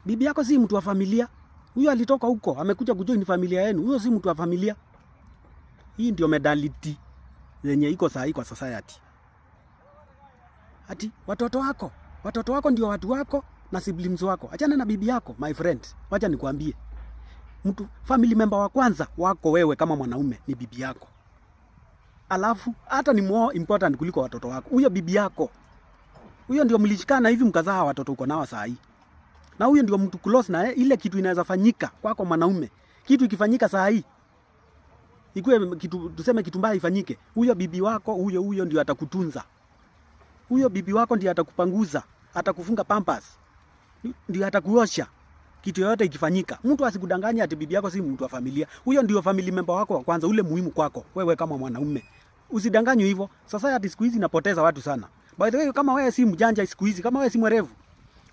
Bibi yako si mtu wa familia. Huyo alitoka huko, amekuja kujoin familia yenu. Huyo si mtu wa familia. Hii ndio mentality yenye iko saa hii kwa society. Ati watoto wako ndio watu wako na siblings wako. Achana na bibi yako, my friend. Wacha nikwambie. Mtu family member wa kwanza wako wewe kama mwanaume ni bibi yako. Alafu hata ni more important kuliko watoto wako. Huyo bibi yako. Huyo ndio mlishikana hivi mkazaa watoto uko nao saa hii. Na huyo ndio mtu close na ile kitu inaweza fanyika kwako mwanaume. Kitu ikifanyika saa hii, ikuwe kitu, tuseme kitu mbaya ifanyike, huyo bibi wako huyo huyo ndio atakutunza. Huyo bibi wako ndio atakupanguza, atakufunga pampers, ndio atakuosha. Kitu yoyote ikifanyika, mtu asikudanganye ati bibi yako si mtu wa familia. Huyo ndio family member wako wa kwanza, ule muhimu kwako wewe kama mwanaume. Usidanganywe hivyo. Society siku hizi inapoteza watu sana. By the way, kama wewe si mjanja siku hizi, kama wewe si mwerevu,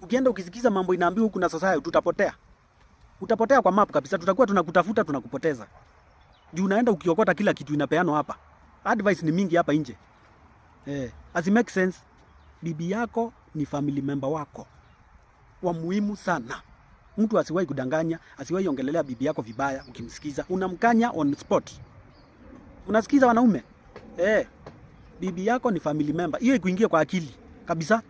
ukienda ukisikiza mambo inaambiwa huku na society, tutapotea. Utapotea kwa map kabisa, tutakuwa tunakutafuta, tunakupoteza. Juu unaenda ukiokota kila kitu inapeanwa hapa. Advice ni mingi hapa nje. As it make sense. Bibi yako ni family member wako wa muhimu sana. Mtu asiwahi kudanganya, asiwahi ongelelea bibi yako vibaya. Ukimsikiza unamkanya on spot. Unasikiza wanaume? Bibi yako ni family member. Hiyo ikuingie kwa akili kabisa.